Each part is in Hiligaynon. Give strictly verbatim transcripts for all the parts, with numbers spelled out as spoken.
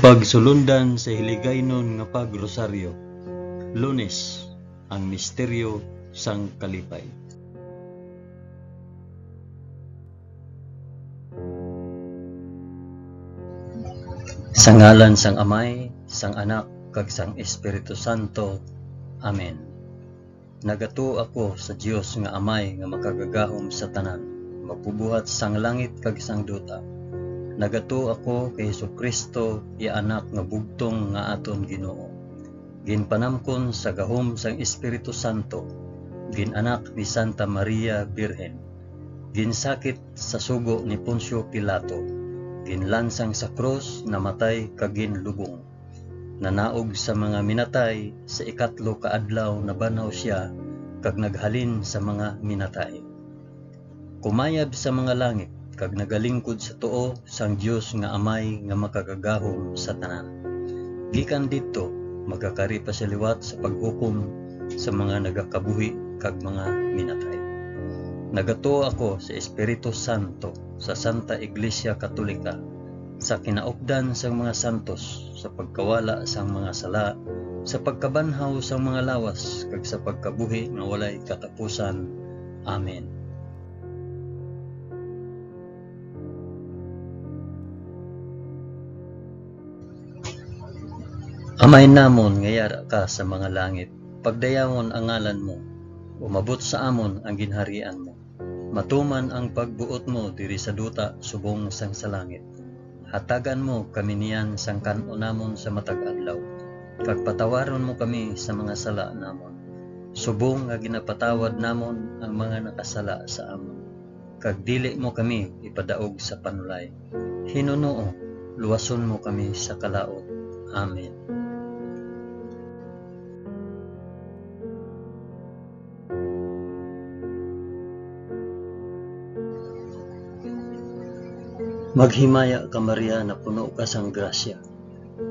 Pagsulundan sa Hiligaynon nga Pag-Rosaryo. Lunes, ang misteryo sang kalipay. Sa ngalan sang Amay, sang Anak, kag sang Espiritu Santo. Amen. Nagatuo ako sa Dios nga Amay nga makagagahom sa tanan, magbubuhat sang langit kag sang duta. Nagatuo ako kay Jesu-Cristo, iya Anak nga bugtong nga aton Ginoo. Ginpanamkon sa gahom sang Espiritu Santo, gin-anak ni Santa Maria Birhen, ginsakit sa sugo ni Poncio Pilato, ginlansang sa krus, namatay kag ginlubong. Nanaog sa mga minatay, sa ikatlo ka adlaw nabanhaw sia, kag naghalin sa mga minatay. Kumayab sa mga langit, kag nagalingkod sa tuo sang Dios nga Amay nga makagagahom sa tanan. Gikan didto, magakari pa sia liwat sa paghukom sa mga nagakabuhi kag mga minatay. Nagatuo ako sa Espiritu Santo, sa Santa Iglesia Katolika, sa kinaupdan sang mga santos, sa pagkawala sang mga sala, sa pagkabanhaw sang mga lawas, kag sa pagkabuhi nga walay katapusan. Amen. Amay namon nga yara ka sa mga langit, pagdayawon ang ngalan mo, umabot sa amon ang ginharian mo. Matuman ang pagbuot mo diri sa duta subong sang sa langit. Hatagan mo kami niyan sang kan-on namon sa matag adlaw, kag patawaron mo kami sa mga sala namon, subong nga ginapatawad namon ang mga nakasala sa amon. Kag dili mo kami ipadaog sa panulay. Hinunoo, luwason mo kami sa kalaut. Amen. Maghimaya ka, Maria, napuno ka sang grasya.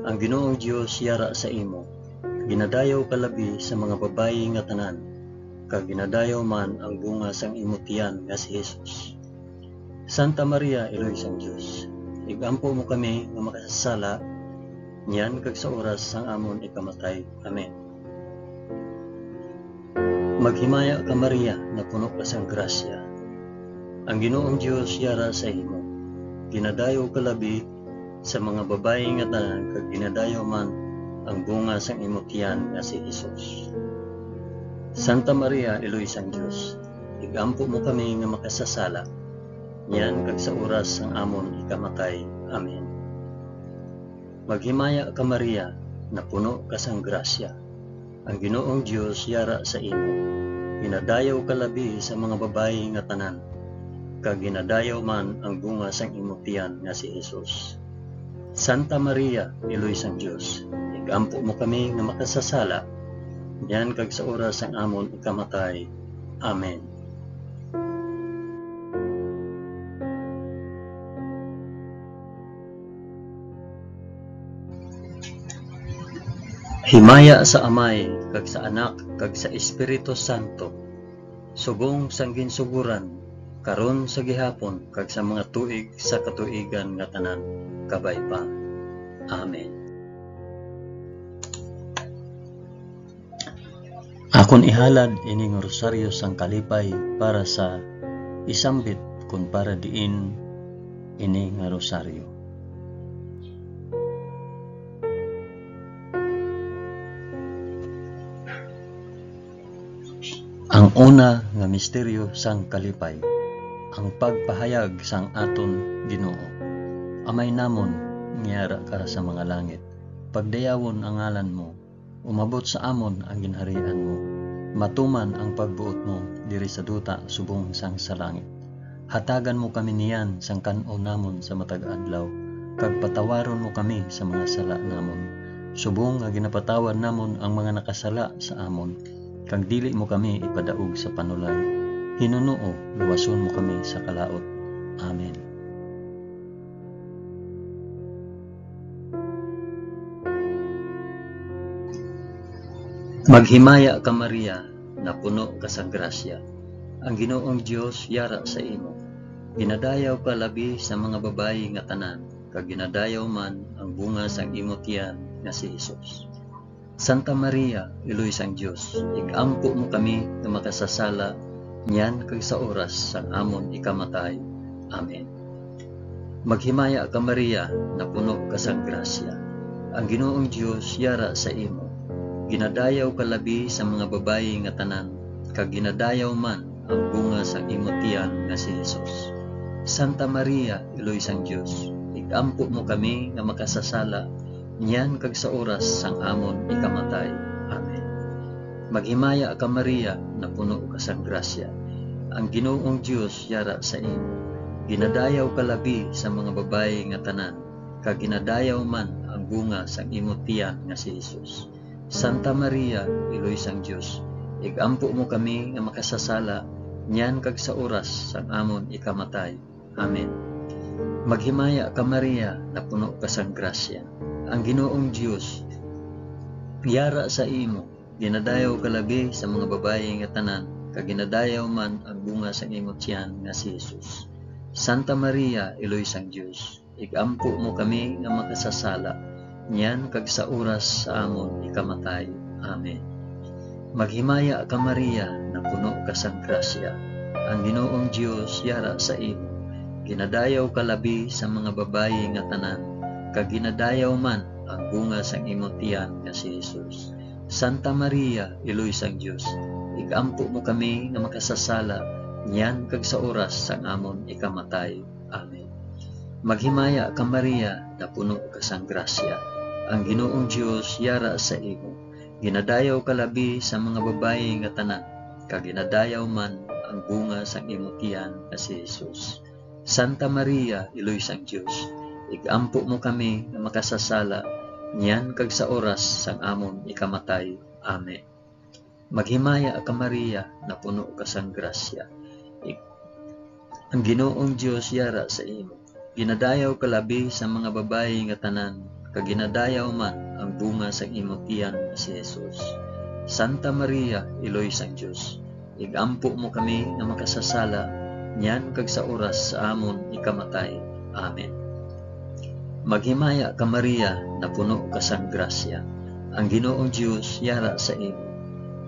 Ang Ginoong Dios yara sa imo. Ginadayaw ka labi sa mga babayi nga tanan, kag ginadayaw man ang bunga sang imo tiyan nga si Jesus. Santa Maria, Iloy sang Dios, igampo mo kami nga makasasala, niyan kag sa oras sang amon ikamatay. Amen. Maghimaya ka, Maria, napuno ka sang grasya. Ang Ginoong Dios yara sa imo. Ginadayaw ka labi sa mga babayi nga tanan, kag ginadayaw man ang bunga sang imo tiyan nga si Jesus. Santa Maria, Iloy sang Dios, igampo mo kami nga makasasala, niyan kag sa oras sang amon ikamatay. Amen. Maghimaya ka, Maria, napuno ka sang grasya. Ang Ginoong Dios yara sa imo. Ginadayaw ka labi sa mga babayi nga tanan, kag ginadayaw man ang bunga sang imo tiyan nga si Jesus. Santa Maria, Iloy sang Dios, igampo mo kami nga makasasala, niyan kag sa oras sang amon ikamatay. Amen. Himaya sa Amay, kag sa Anak, kag sa Espiritu Santo, subong sang ginsugoran, karon, sa gihapon, kag sa mga tuig sa katuigan nga tanan. Kabay pa. Amen. Akon ihalad ini nga rosaryo sang kalipay para sa isambit kon para diin ini nga rosaryo. Ang una nga misteryo sang kalipay, ang pagpahayag sang aton Ginoo. Amay namon nga yara ka sa mga langit, pagdayawon ang ngalan mo, umabot sa amon ang ginharian mo. Matuman ang pagbuot mo diri sa duta subong sang sa langit. Hatagan mo kami niyan sang kan-on namon sa matag adlaw, kag patawaron mo kami sa mga sala namon, subong nga ginapatawad namon ang mga nakasala sa amon, kag dili mo kami ipadaog sa panulay. Hinunoo, luwason mo kami sa kalaut. Amen. Maghimaya ka, Maria, napuno ka sang grasya. Ang Ginoong Dios yara sa imo. Ginadayaw ka labi sa mga babayi nga tanan, kag ginadayaw man ang bunga sang imo tiyan nga si Jesus. Santa Maria, Iloy sang Dios, ig-ampo mo kami nga makasasala niyan kag sa oras sang amon ikamatay. Amen. Maghimaya ka, Maria, napuno ka sang grasya. Ang Ginoong Dios yara sa imo. Ginadayaw ka labi sa mga babayi nga tanan, kag ginadayaw man ang bunga sang imo tiyan nga si Jesus. Santa Maria, Iloy sang Dios, ig-ampo mo kami nga makasasala niyan kag sa oras sang amon ikamatay. Amen. Maghimaya ka, Maria, napuno ka sang grasya. Ang Ginoong Dios yara sa imo. Ginadayaw ka labi sa mga babayi nga tanan, kag ginadayaw man ang bunga sang imo tiyan nga si Jesus. Santa Maria, Iloy sang Dios, ig-ampo mo kami nga makasasala niyan kag sa oras sang amon ikamatay. Amen. Maghimaya ka, Maria, napuno ka sang grasya. Ang Ginoong Dios yara sa imo. Ginadayaw ka labi sa mga babayi nga tanan, kag ginadayaw man ang bunga sang imo tiyan nga si Jesus. Santa Maria, Iloy sang Dios, ig-ampo mo kami nga makasasala, niyan kag sa oras sa amon ikamatay. Amen. Maghimaya ka, Maria, napuno ka sang grasya. Ang Ginoong Dios yara sa imo. Ginadayaw ka labi sa mga babayi nga tanan, kag ginadayaw man ang bunga sang imo tiyan nga si Jesus. Santa Maria, Iloy sang Dios, ig-ampo mo kami nga makasasala, niyan kag sa oras sang amon ikamatay. Amen. Maghimaya ka, Maria, napuno ka sang grasya. Ang Ginoong Dios yara sa imo. Ginadayaw ka labi sa mga babayi nga tanan, kag ginadayaw man ang bunga sang imo tiyan nga si Jesus. Santa Maria, Iloy sang Dios, ig-ampo mo kami nga makasasala, niyan kag sa oras sang amon ikamatay. Amen. Maghimaya ka, Maria, napuno ka sang grasya. Ig-, ang Ginoong Dios yara sa imo. Ginadayaw ka labi sa mga babayi nga tanan, kag ginadayaw man ang bunga sang imo tiyan nga si Jesus. Santa Maria, Iloy sang Dios, ig-ampo mo kami nga makasasala, niyan kag sa oras sa amon ikamatay. Amen. Maghimaya ka, Maria, napuno ka sang grasya. Ang Ginoong Dios yara sa imo.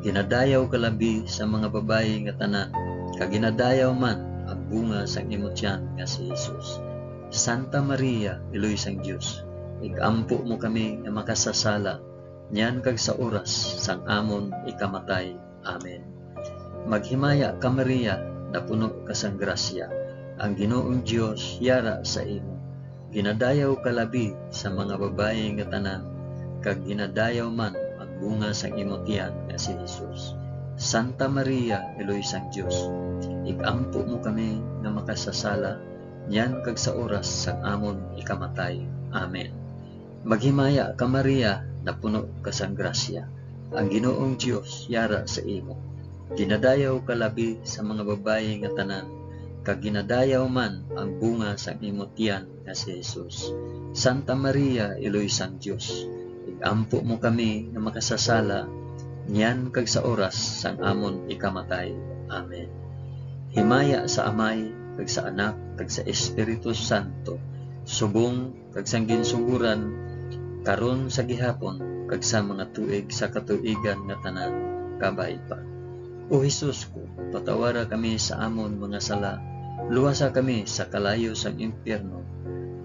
Ginadayaw ka labi sa mga babayi nga tanan, kag ginadayaw man ang bunga sang imo tiyan nga si Jesus. Santa Maria, Iloy sang Dios, ig-ampo mo kami nga makasasala, niyan kag sa oras sang amon ikamatay. Amen. Maghimaya ka, Maria, napuno ka sang grasya. Ang Ginoong Dios yara sa imo. Ginadayaw ka labi sa mga babayi nga tanan, kag ginadayaw man ang bunga sang imo tiyan nga si Jesus. Santa Maria, Iloy sang Dios, ig-ampo mo kami nga makasasala, niyan kag sa oras sang amon ikamatay. Amen. Maghimaya ka, Maria, napuno ka sang grasya. Ang Ginoong Dios yara sa imo. Ginadayaw ka labi sa mga babayi nga tanan, kag ginadayaw man ang bunga sang imo tiyan nga si Jesus. Santa Maria, Iloy sang Dios, ig-ampo mo kami nga makasasala, niyan kag sa oras sang amon ikamatay. Amen. Himaya sa Amay, kag sa Anak, kag sa Espiritu Santo, subong kag sang ginsugoran, karon, sa gihapon, kag sa mga tuig sa katuigan nga tanan. Kabay pa. O Jesus ko, patawara kami sa amon mga sala, luwasa kami sa kalayo sang impyerno,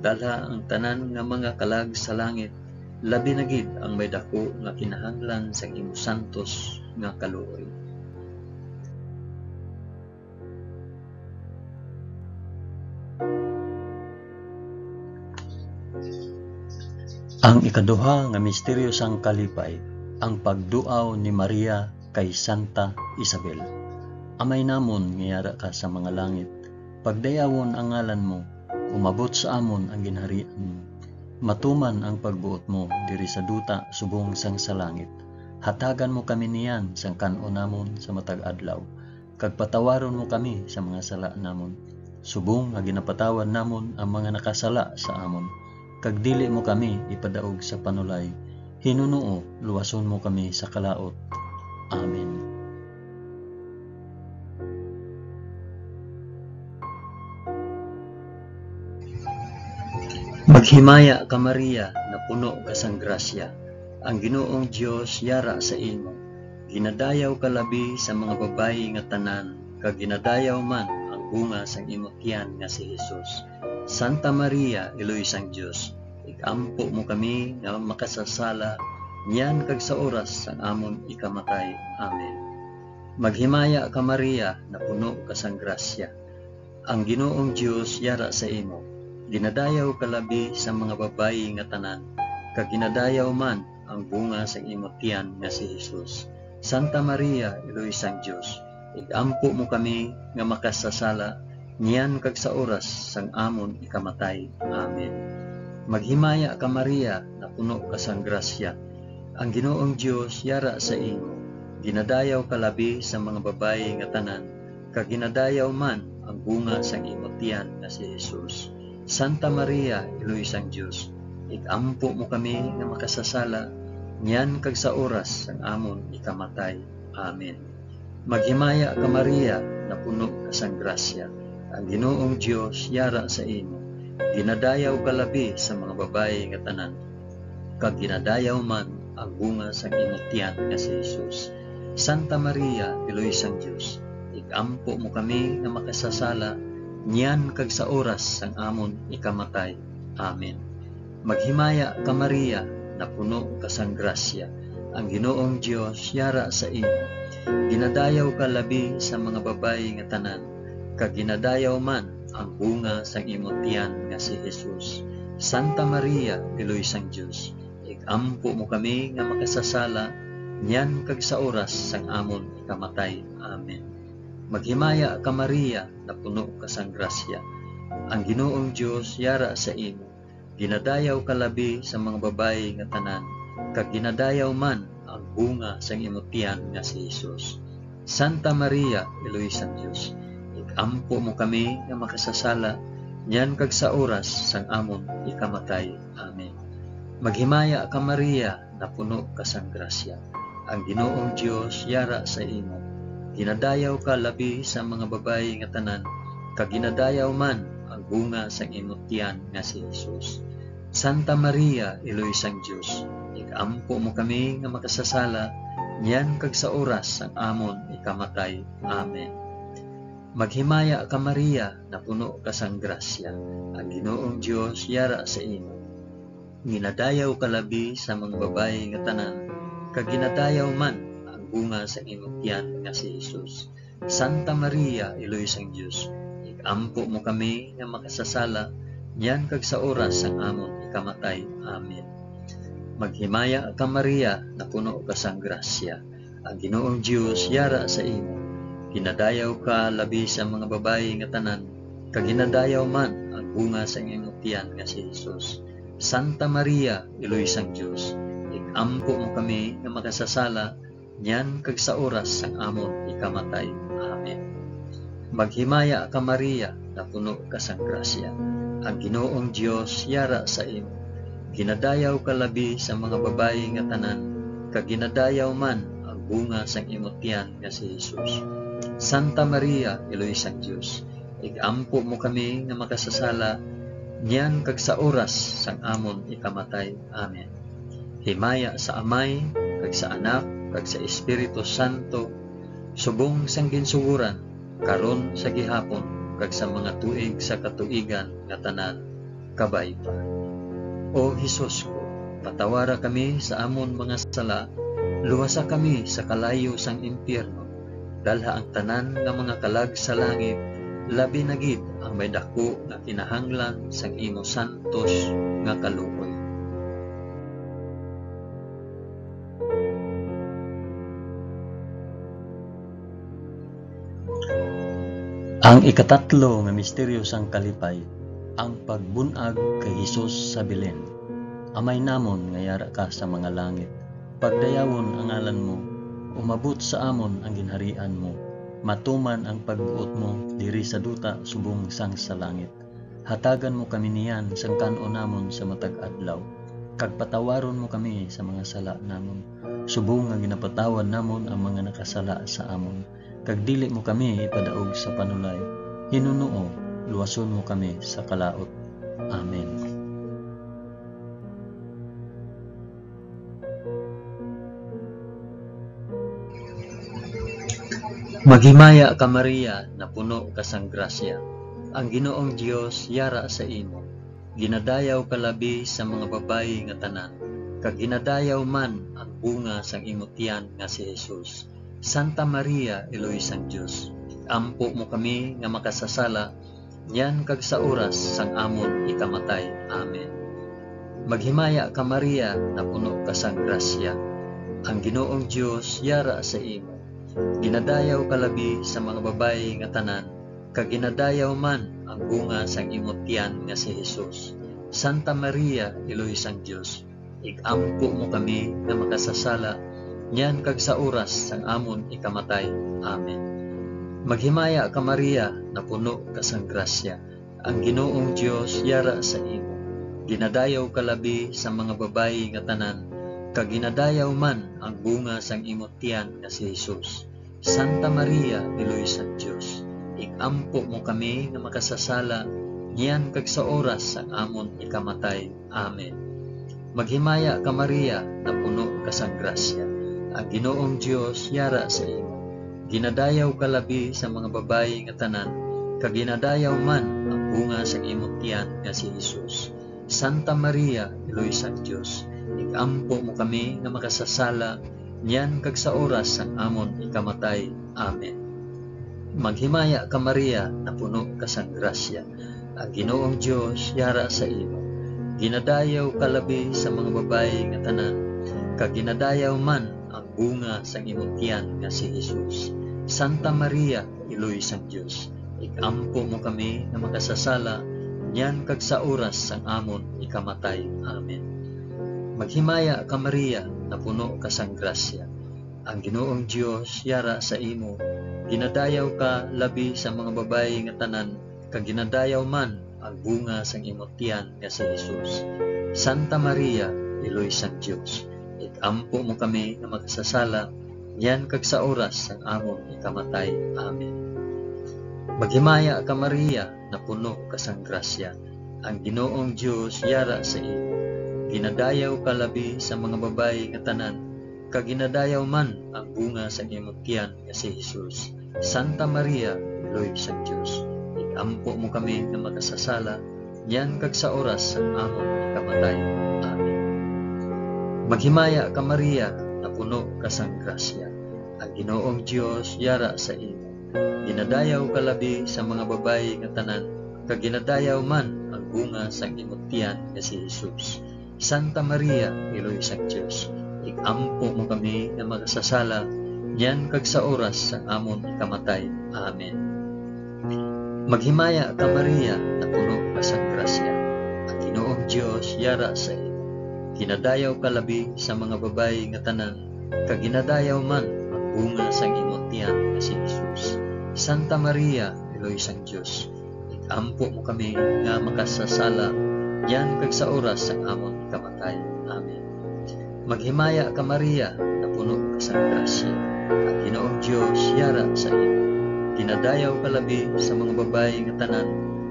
dalha ang tanan nga mga kalag sa langit, labi na gid ang may daku nga kinahanglan sang imo santos nga kaluoy. Ang ikaduha nga misteryo sang kalipay, ang pagduaw ni Maria kay Santa Isabel. Amay namon nga yara ka sa mga langit, pagdayawon ang ngalan mo, umabot sa amon ang ginharian mo. Matuman ang pagbuot mo diri sa duta subong sang sa langit. Hatagan mo kami niyan sang kan-on namon sa matag adlaw, kag patawaron mo kami sa mga sala namon, subong nga ginapatawad namon ang mga nakasala sa amon, kag dili mo kami ipadaog sa panulay. Hinunoo, luwason mo kami sa kalaut. Amen. Maghimaya ka, Maria, napuno ka sang grasya, ang Ginoong Dios yara sa imo. Ginadayaw ka labi sa mga babayi nga tanan, kag ginadayaw man ang bunga sang imo tiyan nga si Jesus. Santa Maria, Iloy sang Dios, ig-ampo mo kami nga makasasala, niyan kag sa oras sang amon ikamatay. Amen. Maghimaya ka, Maria, napuno ka sang grasya, ang Ginoong Dios yara sa imo. Ginadayaw ka labi sa mga babayi nga tanan, kag ginadayaw man ang bunga sang imo tiyan nga si Jesus. Santa Maria, Iloy sang Dios, ig-ampo mo kami nga makasasala, niyan kag sa oras sang amon ikamatay. Amen. Maghimaya ka, Maria, napuno ka sang grasya, ang Ginoong Dios yara sa imo. Ginadayaw ka labi sa mga babayi nga tanan, kag ginadayaw man ang bunga sang imo tiyan nga si Jesus. Santa Maria, Iloy sang Dios, ig-ampo mo kami nga makasasala, niyan kag sa oras sang amon ikamatay. Amen. Maghimaya ka, Maria, napuno ka sang grasya, ang Ginoong Dios yara sa imo. Ginadayaw ka labi sa mga babayi nga tanan, kag ginadayaw man ang bunga sang imo tiyan nga si Jesus. Santa Maria, Iloy sang Dios, ig-ampo mo kami nga makasasala, niyan kag sa oras sang amon ikamatay. Amen. Maghimaya ka, Maria, napuno ka sang grasya, ang Ginoong Dios yara sa imo. Ginadayaw ka labi sa mga babayi nga tanan, kag ginadayaw man ang bunga sang imo tiyan nga si Jesus. Santa Maria, Iloy sang Dios, ig-ampo mo kami nga makasasala, niyan kag sa oras sang amon ikamatay. Amen. Maghimaya ka, Maria, napuno ka sang grasya, ang Ginoong Dios yara sa imo. Ginadayaw ka labi sa mga babayi nga tanan, kag ginadayaw man ang bunga sang imo tiyan nga si Jesus. Santa Maria, Iloy sang Dios, ig-ampo mo kami nga makasasala, niyan kag sa oras sang amon ikamatay. Amen. Maghimaya ka, Maria, napuno ka sang grasya, ang Ginoong Dios yara sa imo. Ginadayaw ka labi sa mga babayi nga tanan, kag ginadayaw man ang bunga sang imo tiyan nga si Jesus. Santa Maria, Iloy sang Dios, ig-ampo mo kami nga makasasala, niyan kag sa oras sang amon ikamatay. Amen. Maghimaya ka, Maria, napuno ka sang grasya, ang Ginoong Dios yara sa imo. Ginadayaw ka labi sa mga babayi nga tanan, kag ginadayaw man ang bunga sang imong tiyan nga si Jesus. Santa Maria, Iloy sang Dios, ig-ampo mo kami nga makasasala, niyan kag sa oras sang amon ikamatay. Amen. Maghimaya ka, Maria, napuno ka sang grasya, ang Ginoong Dios yara sa imo. Ginadayaw ka labi sa mga babayi nga tanan, kag ginadayaw man ang bunga sang imong tiyan nga si Jesus. Santa Maria, Iloy sang Dios, ig-ampo mo kami nga makasasala, niyan kag sa oras sang amon ikamatay. Amen. Maghimaya ka, Maria, napuno ka sang grasya, ang Ginoong Dios yara sa imo. Ginadayaw ka labi sa mga babayi nga tanan, kag ginadayaw man ang bunga sang imo tiyan nga si Jesus. Santa Maria, Iloy sang Dios, ig-ampo mo kami nga makasasala, niyan kag sa oras sang amon ikamatay. Amen. Himaya sa Amay, kag sa Anak, kag sa Espiritu Santo, subong sang ginsugoran, karon, sa gihapon, kag sa mga tuig sa katuigan nga tanan. Kabay pa. O Jesus ko, patawara kami sa amon mga sala, luwasa kami sa kalayo sang impyerno, dalha ang tanan nga mga kalag sa langit, labi na gid ang may daku nga kinahanglan sang imo santos nga kaluoy. Ang ikatatlo nga misteryo sang kalipay, ang pagbun-ag kay Jesus sa Belen. Amay namon nga yara ka sa mga langit, pagdayawon ang ngalan mo, umabot sa amon ang ginharian mo, matuman ang pagbuot mo diri sa duta subong sang sa langit. Hatagan mo kami niyan sang kan-on namon sa matag adlaw, kag patawaron mo kami sa mga sala namon, subong nga ginapatawad namon ang mga nakasala sa amon, kag dili mo kami ipadaog sa panulay. Hinunoo, luwason mo kami sa kalaut. Amen. Maghimaya ka, Maria, napuno ka sang grasya. Ang Ginoong Dios yara sa imo. Ginadayaw ka labi sa mga babayi nga tanan, kag ginadayaw man ang bunga sang imo tiyan nga si Jesus. Santa Maria, Iloy sang Dios, ampo mo kami nga makasasala, niyan kag sa oras sang amon ikamatay. Amen. Maghimaya ka, Maria, napuno ka sang grasya. Ang Ginoong Dios yara sa imo. Ginadayaw ka labi sa mga babayi nga tanan, kag ginadayaw man ang bunga sang imo tiyan nga si Jesus. Santa Maria, Iloy sang Dios, ig-ampo mo kami nga makasasala, niyan kag sa oras sang amon ikamatay. Amen. Maghimaya ka, Maria, napuno ka sang grasya. Ang Ginoong Dios yara sa imo. Ginadayaw ka labi sa mga babayi nga tanan, kag ginadayaw man ang bunga sang imo tiyan nga si Jesus. Santa Maria, Iloy sang Dios, ig-ampo mo kami nga makasasala, niyan kag sa oras sang amon ikamatay. Amen. Maghimaya ka, Maria, napuno ka sang grasya. Ang Ginoong Dios yara sa imo. Ginadayaw ka labi sa mga babayi nga tanan, kag ginadayaw man ang bunga sang imo tiyan nga si Jesus. Santa Maria, Iloy sang Dios, ig-ampo mo kami nga makasasala, niyan kag sa oras sang amon ikamatay. Amen. Maghimaya ka, Maria, napuno ka sang grasya. Ang Ginoong Dios yara sa imo. Ginadayaw ka labi sa mga babayi nga tanan, kag ginadayaw man ang bunga sang imo tiyan nga si Jesus. Santa Maria, Iloy sang Dios, ig-ampo mo kami nga makasasala, niyan kag sa oras sang amon ikamatay. Amen. Maghimaya ka, Maria, napuno ka sang grasya. Ang Ginoong Dios yara sa imo. Ginadayaw ka labi sa mga babayi nga tanan, kag ginadayaw man ang bunga sang imo tiyan nga si Jesus. Santa Maria, Iloy sang Dios, ig-ampo mo kami nga makasasala, niyan kag sa oras sang amon ikamatay. Amen. Maghimaya ka, Maria, napuno ka sang grasya. Ang Ginoong Dios yara sa imo. Ginadayaw ka labi sa mga babayi nga tanan, kag ginadayaw man ang bunga sang imo tiyan nga si Jesus. Santa Maria, Iloy sang Dios, ig-ampo mo kami nga makasasala, niyan kag sa oras sang amon ikamatay. Amen. Maghimaya ka, Maria, napuno ka sang grasya. Ang Ginoong Dios yara sa imo. Ginadayaw ka labi sa mga babayi nga tanan, kag ginadayaw man ang bunga sang imo tiyan nga si Jesus. Santa Maria, Iloy sang Dios, ig-ampo mo kami nga makasasala, niyan kag sa oras sang amon ikamatay. Amen. Maghimaya ka, Maria, napuno ka sang grasya. Ang Ginoong Dios yara sa imo. Ginadayaw ka labi sa mga babayi nga tanan, kag ginadayaw man ang bunga sang imo tiyan nga si Jesus. Santa Maria, Iloy sang Dios, ig-ampo mo kami nga makasasala, niyan kag sa oras sang amon ikamatay. Amen. Maghimaya ka, Maria, napuno ka sang grasya. Ang Ginoong Dios yara sa imo. Ginadayaw ka labi sa mga babayi nga tanan,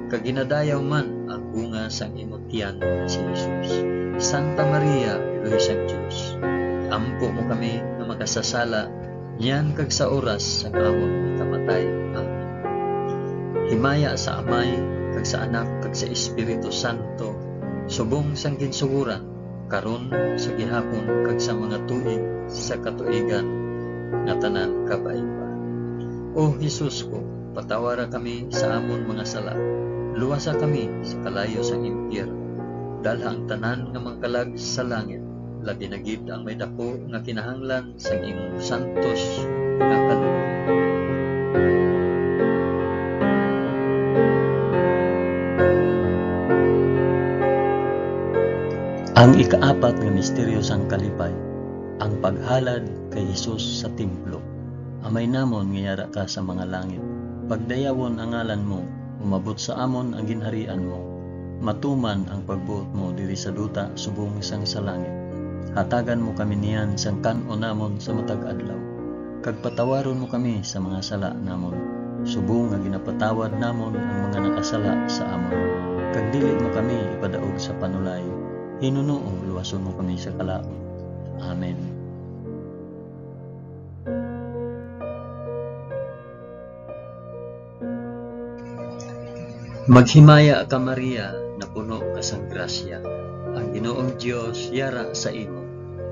kag ginadayaw man ang bunga sang imo tiyan nga si Jesus. Santa Maria, Iloy sang Dios, ampo mo kami nga makasasala, niyan kag sa oras sang amon ikamatay. Amen. Himaya sa Amay, kag sa Anak, kag sa Espiritu Santo, subong sang ginsugoran, karon, sa gihapon, kag sa mga tuig sa katuigan nga tanan. Kabay pa. O Jesus ko, patawara kami sa amon mga sala, luwasa kami sa kalayo sang impyerno, dalha ang tanan nga mga kalag sa langit, labi na gid ang may daku nga kinahanglan sang imong santos nga kalooban. Ang ikaapat nga misteryo sang kalipay, ang paghalad kay Jesus sa templo. Amay namon nga yara ka sa mga langit, pagdayawon ang ngalan mo, umabot sa amon ang ginharian mo, matuman ang pagbuot mo diri sa duta subong sang sa langit. Hatagan mo kami niyan sang kan-on namon sa matag adlaw, kag patawaron mo kami sa mga sala namon, subong nga ginapatawad namon ang mga nakasala sa amon. Kag dili mo kami ipadaog sa panulay, hinunoo luwason mo kami sa kalaut. Amen. Maghimaya ka, Maria, napuno ka sang grasya. Ang Ginoong Dios yara sa imo.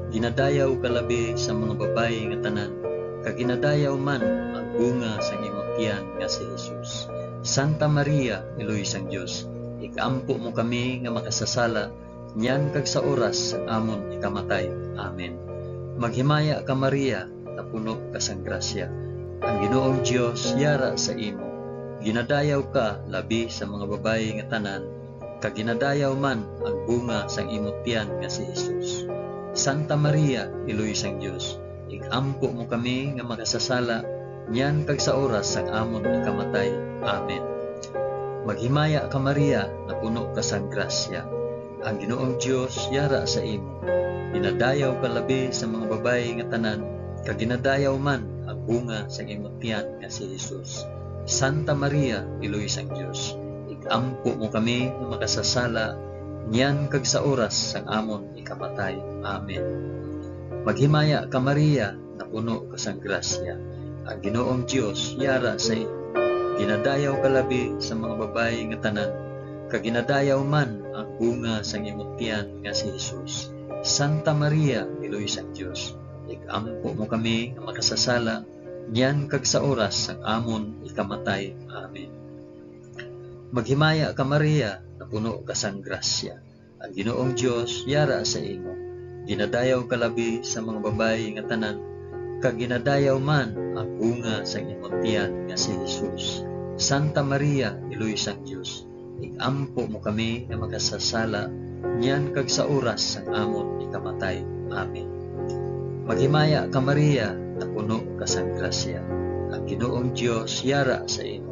Ginadayaw ka labi sa mga babayi nga tanan, kag ginadayaw man ang bunga sang imong tiyan nga si Jesus. Santa Maria, Iloy sang Dios, ig-ampo mo kami nga makasasala, niyan kag sa oras sang amon ikamatay. Amen. Maghimaya ka, Maria, napuno ka sang grasya. Ang Ginoong Dios yara sa imo. Ginadayaw ka labi sa mga babayi nga tanan, kag ginadayaw man ang bunga sang imo tiyan nga si Jesus. Santa Maria, Iloy sang Dios, ig-ampo mo kami nga makasasala, niyan kag sa oras sang amon ikamatay. Amen. Maghimaya ka, Maria, napuno ka sang grasya. Ang Ginoong Dios yara sa imo. Ginadayaw ka labi sa mga babayi nga tanan, kag ginadayaw man ang bunga sang imo tiyan nga si Jesus. Santa Maria, Iloy sang Dios, ig-ampo mo kami nga makasasala, niyan kag sa oras sang amon ikamatay. Amen. Maghimaya ka, Maria, napuno ka sang grasya. Ang Ginoong Dios yara sa imo. Ginadayaw ka labi sa mga babayi nga tanan, kag ginadayaw man ang bunga sang imo tiyan nga si Jesus. Santa Maria, Iloy sang Dios, ig-ampo mo kami nga makasasala, niyan kag sa oras sang amon ikamatay. Amen. Maghimaya ka, Maria, napuno ka sang grasya. Ang Ginoong Dios yara sa imo. Ginadayaw ka labi sa mga babayi nga tanan, kag ginadayaw man ang bunga sang imong tiyan nga si Jesus. Santa Maria, Iloy sang Dios, ig-ampo mo kami nga makasasala, niyan kag sa oras sang amon ikamatay. Amen. Maghimaya ka, Maria, napuno ka sang grasya. Ang Ginoong Dios yara sa imo.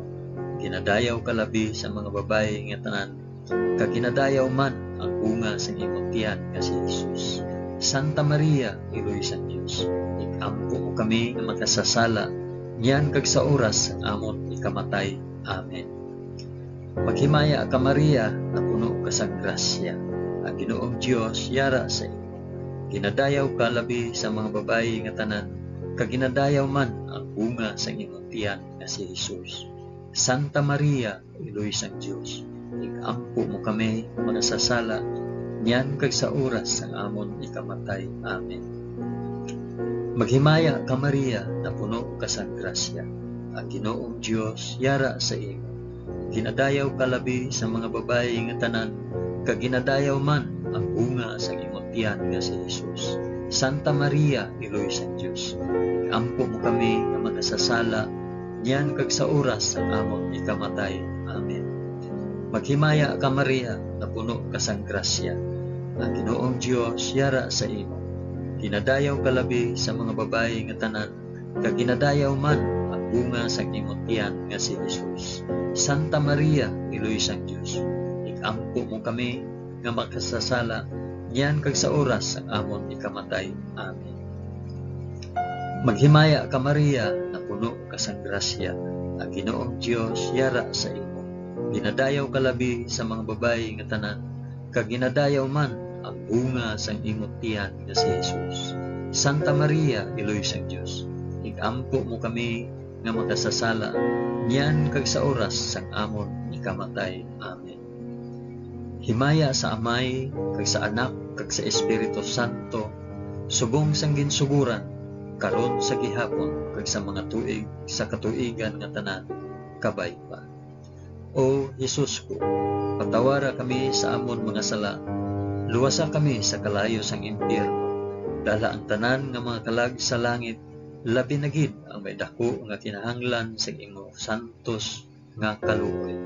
Ginadayaw ka labi sa mga babayi nga tanan, kag ginadayaw man ang bunga sang imong tiyan nga si Jesus. Santa Maria, Iloy sang Dios, ig-ampo mo kami nga makasasala, niyan kag sa oras sang amon ikamatay. Amen. Maghimaya ka, Maria, napuno ka sang grasya. Ang Ginoong Dios yara sa imo. Ginadayaw ka labi sa mga babayi nga tanan, kag ginadayaw man ang bunga sang imong tiyan nga si Jesus. Santa Maria, Iloy sang Dios, ig-ampo mo kami nga makasasala, niyan kag sa oras sang amon ikamatay. Amen. Maghimaya ka, Maria, napuno ka sang grasya. Ang Ginoong Dios yara sa imo. Ginadayaw ka labi sa mga babayi nga tanan, kag ginadayaw man ang bunga sang imong tiyan nga si Jesus. Santa Maria, Iloy sang Dios, ig-ampo mo kami nga makasasala, niyan kag sa oras sang amon ikamatay. Amen. Maghimaya ka, Maria, napuno ka sang grasya. Ang Ginoong Dios yara sa imo. Ginadayaw ka labi sa mga babayi nga tanan, kag ginadayaw man ang bunga sang imo tiyan nga si Jesus. Santa Maria, Iloy sang Dios, ig-ampo mo kami nga makasasala, niyan kag sa oras sang amon ikamatay. Amen. Maghimaya ka, Maria, napuno ka sang grasya, ang Ginoong Dios yara sa imo. Ginadayaw ka labi sa mga babayi nga tanan, kag ginadayaw man ang bunga sang imo tiyan nga si Jesus. Santa Maria, Iloy sang Dios, ig-ampo mo kami nga makasasala, niyan kag sa oras sang amon ikamatay. Amen. Himaya sa Amay, kag sa Anak, kag sa Espiritu Santo, subong sang ginsugoran, karon, sa gihapon, kag sa mga tuig sa katuigan nga tanan. Kabay pa. O Jesus ko, patawara kami sa amon mga sala, luwasa kami sa kalayo sang impyerno, dala ang tanan nga mga kalag sa langit, labi na gid ang may daku nga kinahanglan sang imong santos nga kaluoy.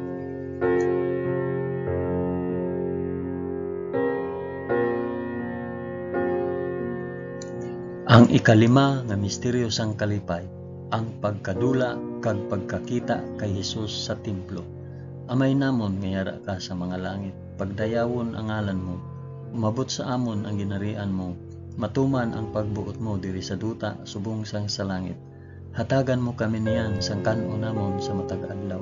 Ang ikalima nga misteryo sang kalipay, ang pagkadula kag pagkakita kay Jesus sa templo. Amay namon nga yara ka sa mga langit, pagdayawon ang ngalan mo, umabot sa amon ang ginharian mo, matuman ang pagbuot mo diri sa duta subong sang sa langit. Hatagan mo kami niyan sang kan-on namon sa matag adlaw,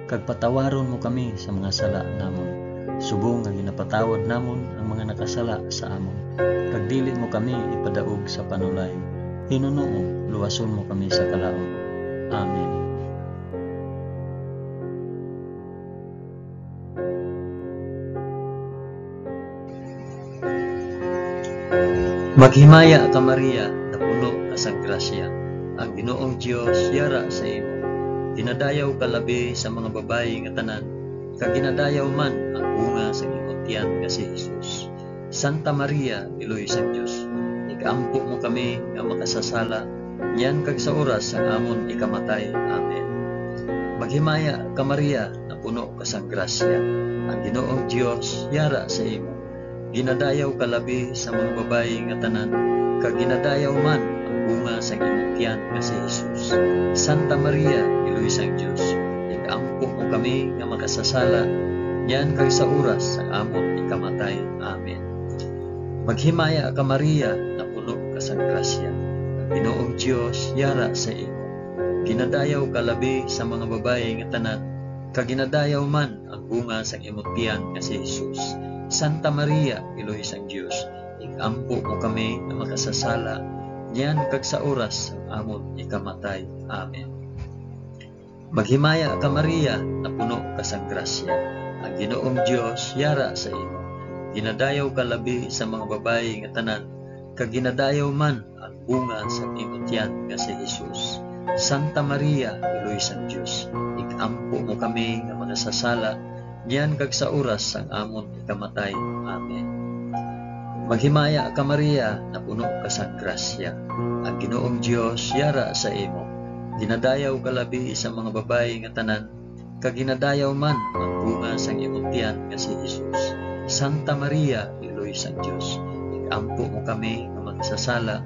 kag patawaron mo kami sa mga sala namon, subong nga ginapatawad namon ang mga nakasala sa amon. Kag dili mo kami ipadaog sa panulay. Hinunoo, luwason mo kami sa kalaut. Amen. Maghimaya ka, Maria, napuno ka sang grasya. Ang Ginoong Dios yara sa imo. Ginadayaw ka labi sa mga babayi nga tanan, kag ginadayaw man ang bunga sang imong tiyan nga si Jesus. Santa Maria, Iloy sang Dios, ig-ampo mo kami nga makasasala, niyan kag sa oras sang amon ikamatay. Amen. Maghimaya ka, Maria, napuno ka sang grasya. Ang Ginoong Dios yara sa imo. Ginadayaw ka labi sa mga babayi nga tanan, kag ginadayaw man ang bunga sang imong tiyan nga si Jesus. Santa Maria, Iloy sang Dios, ig-ampo mo kami nga makasasala, niyan kag sa oras sang amon ikamatay. Amen. Maghimaya ka, Maria, napuno ka sang grasya. Ang Ginoong Dios yara sa imo. Ginadayaw ka labi sa mga babayi nga tanan, kag ginadayaw man ang bunga sang imong tiyan nga si Jesus. Santa Maria, Iloy sang Dios, ig-ampo mo kami nga makasasala, niyan kag sa oras sang amon ikamatay. Amen. Maghimaya ka, Maria, napuno ka sang grasya. Ang Ginoong Dios yara sa imo. Ginadayaw ka labi sa mga babayi nga tanan, kag ginadayaw man ang bunga sang imong tiyan nga si Jesus. Santa Maria, Iloy sang Dios, ig-ampo mo kami nga makasasala, niyan kag sa oras sang amon ikamatay. Amen. Maghimaya ka, Maria, napuno ka sang grasya. Ang Ginoong Dios yara sa imo. Ginadayaw ka labi sa mga babayi nga tanan, kag ginadayaw man ang bunga sang imong tiyan nga si Jesus. Santa Maria, Iloy sang Dios, ig-ampo mo kami nga makasasala,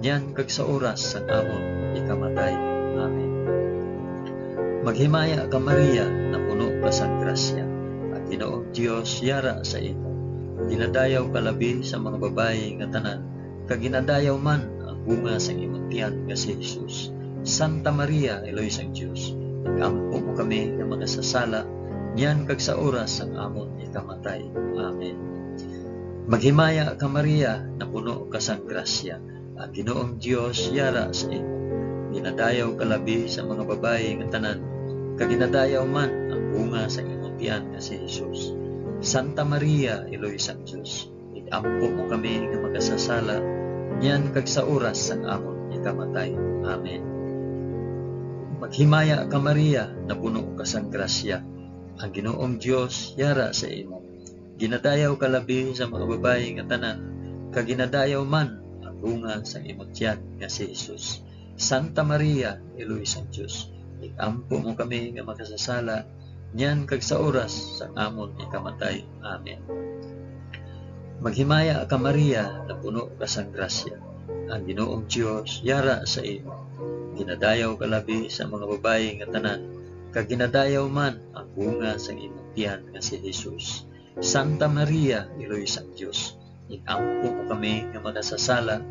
niyan kag sa oras sang amon ikamatay. Amen. Maghimaya ka, Maria, napuno ka sang grasya. Ang Ginoong Dios yara sa imo. Ginadayaw ka labi sa mga babayi nga tanan, kag ginadayaw man ang bunga sang imong tiyan nga si Jesus. Santa Maria, Iloy sang Dios, ig-ampo mo kami nga makasasala, niyan kag sa oras sang amon ikamatay. Amen. Maghimaya ka, Maria, napuno ka sang grasya. Ang Ginoong Dios yara sa imo. Ginadayaw ka labi sa mga babayi nga tanan, kag ginadayaw man ang bunga sang imong tiyan nga si Jesus. Santa Maria, Iloy sang Dios, ig-ampo mo kami nga makasasala, niyan kag sa oras sang amon ikamatay. Amen. Maghimaya ka, Maria, napuno ka sang grasya. Ang Ginoong Dios yara sa imo. Ginadayaw ka labi sa mga babayi nga tanan, kag ginadayaw man ang bunga sang imong tiyan nga si Jesus. Santa Maria, Iloy sang Dios, ig-ampo mo kami nga makasasala, niyan kag sa oras sang amon ikamatay. Amen. Maghimaya ka, Maria, napuno ka sang grasya. Ang Ginoong Dios yara sa imo. Ginadayaw ka labi sa mga babayi nga tanan, kag ginadayaw man ang bunga sang imong tiyan nga si Jesus. Santa Maria, Iloy sang Dios, ig-ampo mo kami nga makasasala,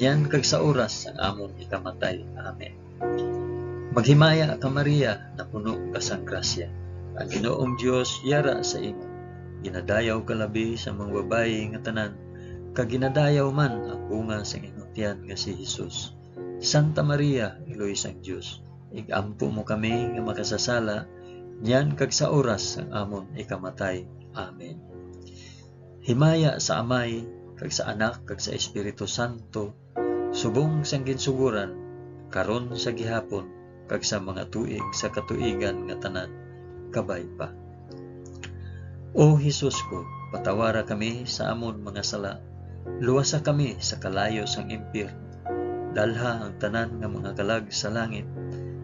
niyan kag sa oras sang amon ikamatay. Amen. Maghimaya ka, Maria, napuno ka sang grasya. Ang Ginoong Dios yara sa imo. Ginadayaw ka labi sa mga babayi nga tanan, kag ginadayaw man ang bunga sang imong tiyan nga si Jesus. Santa Maria, Iloy sang Dios, ig-ampo mo kami nga makasasala, niyan kag sa oras sang amon ikamatay. Amen. Himaya sa Amay, kag sa Anak, kag sa Espiritu Santo, subong sang ginsugoran, karon sa gihapon, kag sa mga tuig sa katuigan nga tanan. Kabay pa. O Jesus ko, patawara kami sa amon mga sala, luwasa kami sa kalayo sang impyerno, dalha ang tanan nga mga kalag sa langit,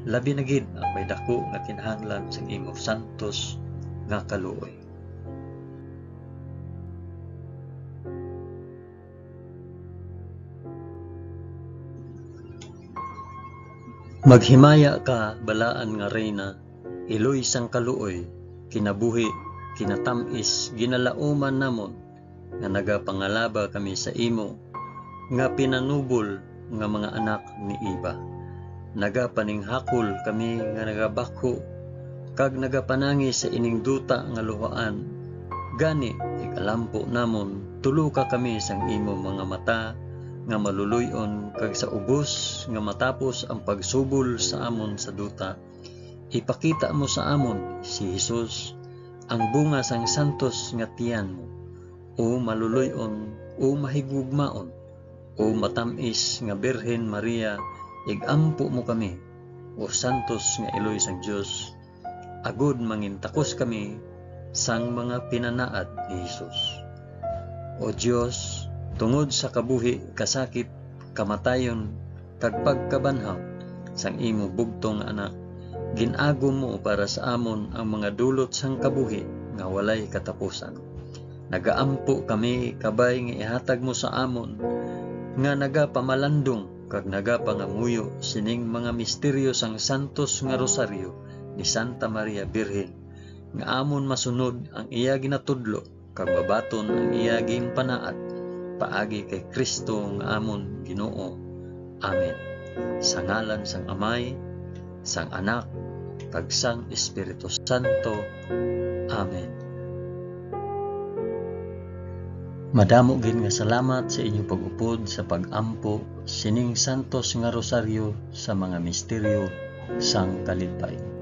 labi na gid ang may daku nga kinahanglan sang imong santos nga kaluoy. Maghimaya ka, balaan nga Reyna, iloy sang kaluoy, kinabuhi, kinatamis, ginalauman namon, nga nagapangalaba kami sa imo, nga pinanubol nga mga anak ni Eva. Nagapaninghakol kami nga nagabakho, kag nagapanangi sa ining duta nga luhaan. Gani, ig-ampo namon, tuloka kami sang imo mga mata nga maluloy-on, kag sa ubos nga matapos ang pagsubol sa amon sa duta, ipakita mo sa amon si Jesus, ang bunga sang santos nga tiyan mo. O maluloy-on, o mahigugmaon, o matam-is nga Birhen Maria, ig-ampo mo kami. O santos nga iloy sang Dios, agod mangintakos kami sang mga pinanaad ni Jesus. O Dios, tungod sa kabuhi, kasakit, kamatayon, kag pagkabanhaw sang imo bugtong nga Anak, gin-agom mo para sa amon ang mga dulot sang kabuhi nga walay katapusan. Nagaampo kami, kabay nga ihatag mo sa amon nga nagapamalandong kag nagapangamuyo sining mga misteryo sang santos nga rosaryo ni Santa Maria Birhen, nga amon masunod ang iya ginatudlo kag mabaton ang iya ginpanaad, paagi kay Cristo nga amon Ginoo. Amen. Sa ngalan sang Amay, sang Anak, kag sang Espiritu Santo. Amen. Madamo gid nga salamat sa inyong pag-upod sa pag-ampo sining santos nga rosaryo sa mga misteryo sang kalipay.